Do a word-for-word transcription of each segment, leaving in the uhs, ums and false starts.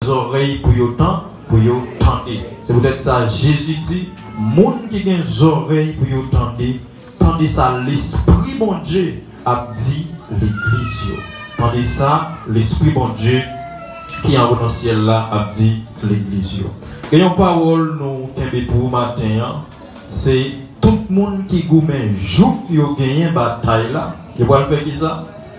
zòrèy pou yo tan, pou yo tande. Se poutèt sa, Jezi di, moun ki gen zòrèy pou yo tande, tande sa Lespri Bondye ap di legliz yo. Tande sa Lespri Bondye ki anwo nan syèl la ap di legliz yo. Gen yon pawòl nou kenbe pou maten an, se tout moun ki goumen jouk yo genyen batay la, yo pral fè kisa?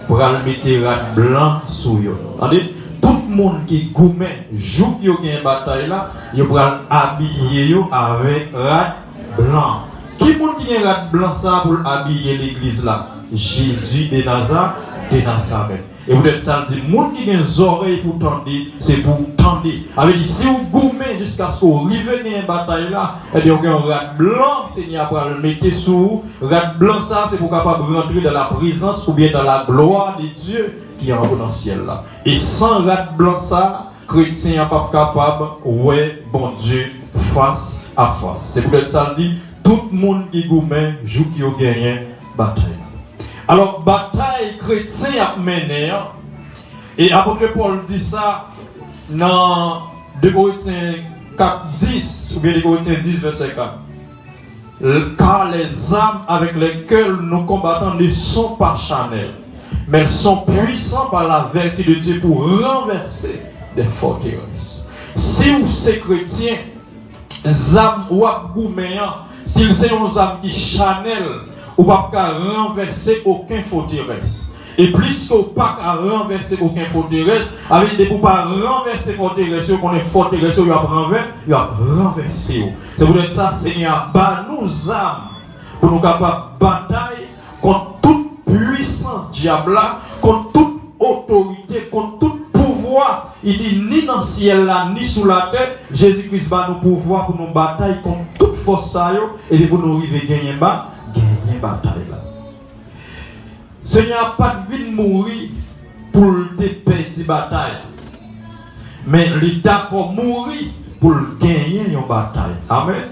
Pral mete rad blan sou yo. Tande, tout moun ki goumen jouk yo genyen batay la, yo pral abiye yo avèk rad blan. Ki moun ki gen rad blan sa pou l abiye legliz la? Jezi de Naza, de Nazarèt. E poutèt sa, l di, moun ki gen zòrèy pou tande, se pou w tande. Sa vle di, si w goumen jiskaske w rive genyen batay la, ebyen, w gen yon rad blan, Senyè a pral mete sou ou. Rad blan sa, se pou w kapab rantre dans la présence oubyen dans la gloire de Dieu ki anwo nan syèl la. E san rad blan sa, kretyen an p ap kapab wè Bondye fas a fas. Se poutèt sa, l di, tout moun ki goumen jouk yo genyen batay la. Alò, batay kretyen ap mennen an, e apot Pòl di sa nan de Korentyen kat dis, oubyen de Korentyen dis, vèsè kat. Car les armes avec lesquelles nous combattons ne sont pas charnelles, mais elles sont puissantes par la vertu de Dieu pour renverser des forteresses. Si w se kretyen, zam w ap goumen an, si l se yon zam ki chanèl, ou p ap ka ranvèse okenn fòterès. E pliske w pa ka ranvèse okenn fòterès, sa vle di depi w pa ranvèse fòterès yo, konnen fòterès yo, yo ap ranvè, yo ap ranvèse w. Se poutèt sa, Senyè a ba nou zam pou nou kapab batay kont tout pwisans dyab la, kont tout otorite, kont tout pouvwa, li di, ni nan syèl la, ni sou latè. Jezi Kris ba nou pouvwa pou nou batay kont tout fòs sa yo, epi pou nou rive genyen ba, genyen batay la. Senyè a pa t vin mouri pou l te pèdi batay, men li dakò mouri pou l genyen yon batay. Amèn.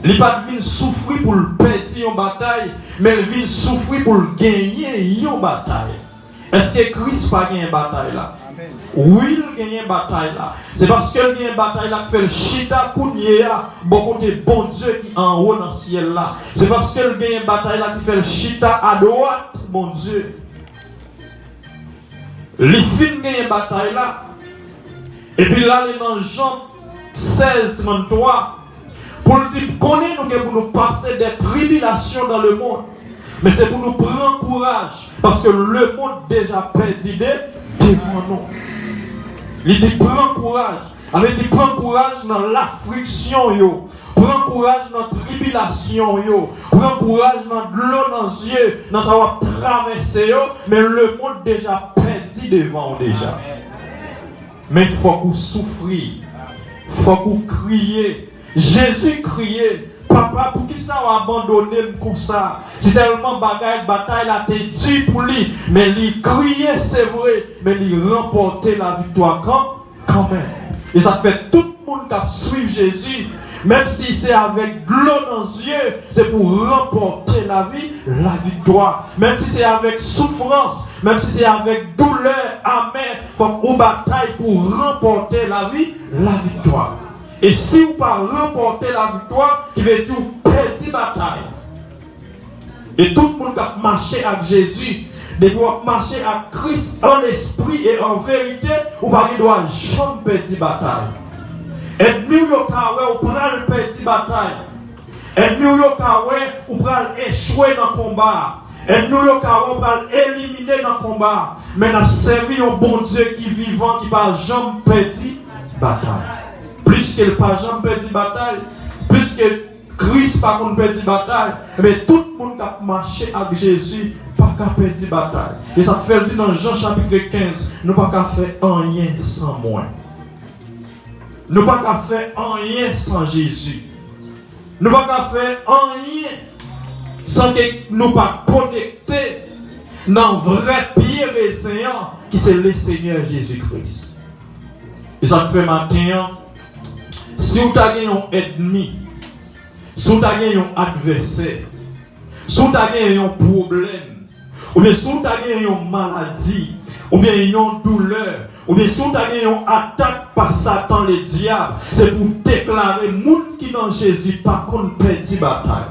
Li pa t vin soufri pou l pèdi yon batay, men l vin soufri pou l genyen yon batay. Èske Kris pa genyen batay la? Wi, l genyen batay la. Se paske l genyen batay la k fè l chita kounye a bò kote Bondye ki anwo nan syèl la. Se paske l genyen batay la ki fè l chita adwat Bondye. Li fin genyen batay la, epi l ale nan Jan sèz trannntwa, pou l di, konnen nou gen pou nou pase des tribulations dans le monde, men se pou nou pran kouraj, paske lemonn deja pèdi de, devan nou. Li di, pran kouraj. Sa vle di, pran kouraj nan lafliksyon yo, pran kouraj nan tribilasyon yo, pran kouraj nan dlo nan zye, nan sa w ap travèse yo, men lemonn deja pèdi devan w deja. Men fòk ou soufri, fòk ou kriye. Jezi kriye, Papa, poukisa w abandone m konsa? Si tèlman bagay, batay la te di pou li, men li kriye, se vre, men li ranpòte laviktwa kan, kanmenm. E sa k fè tout moun k ap swiv Jezi, menm si se avèk dlo nan zye, se pou ranpòte lavi, laviktwa. Menm si se avèk soufrans, menm si se avèk doulè amè, fòk ou batay pou ranpòte lavi, laviktwa. E si w pa ranpòte laviktwa, ki vle di w pèdi batay. E tout moun k ap mache ak Jezi, depi w ap mache ak Kris an lespri e an verite, ou pa gen dwa janm pèdi batay. Ènmi w yo ka wè ou pral pèdi batay. Ènmi w yo ka wè ou pral echwe nan konba a. Ènmi w yo ka wè ou pral elimine nan konba a. Men n ap sèvi yon Bondye ki vivan, ki pa janm pèdi batay. Pliske l pa janm pèdi batay, pliske Kris pa konn pèdi batay, men tout moun k ap mache ak Jezi pa ka pèdi batay. E sa k fè l di nan Jan chapit kenz, nou pa ka fè anyen san mwen. Nou pa ka fè anyen san Jezi. Nou pa ka fè anyen san ke nou pa konekte nan vrè pye rezen an, ki se Lesenyè Jezi Kris. E sa k fè maten an, si w ta gen yon ènmi, si w ta gen yon advèsè, si w ta gen yon pwoblèm, oubyen si w ta gen yon maladi, oubyen yon doulè, Oubyen si w ta gen yon atak pa Satan Ledyab, se pou w deklare moun ki nan Jezi pa konn pèdi batay.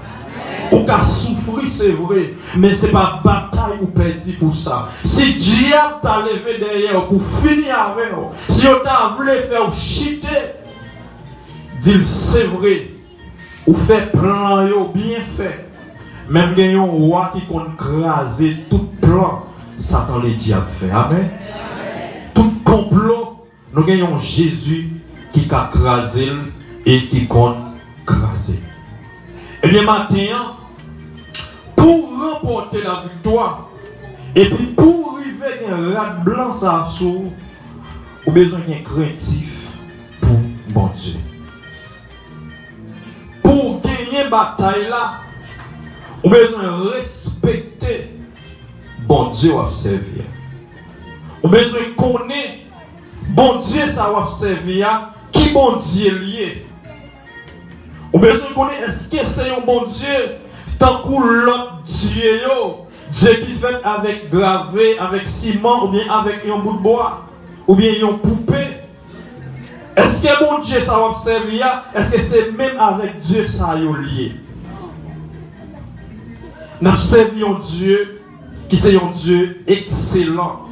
Ou ka soufri, se vre, men se pa batay ou pèdi pou sa. Si dyab ta leve dèyè w pou fini avè w, si yo ta vle fè w chite, di l se vre, ou fè plan yo byen fè. Men m gen yon wa ki konn kraze tout plan Satan Ledyab fè. Amèn. Tout konplo, nou gen yon Jezi ki ka kraze l e ki konn kraze l. Ebyen, maten an, pou w ranpòte laviktwa, epi pou w rive gen rad blan sa a sou ou, ou bezwen gen krentif pou Bondye. Pou w genyen batay la, ou bezwen respekte Bondye w ap sèvi a. Ou bezwen konnen Bondye sa w ap sèvi a, ki Bondye l ye. Ou bezwen konnen èske se yon Bondye tankou lòt dye yo, dye ki fèt avèk grave, avèk siman, oubyen avèk yon bout bwa, oubyen yon poupe. Èske Bondye sa w ap sèvi a, èske se menm avèk dye sa yo l ye? N ap sèvi yon Dye ki se yon Dye ekselan.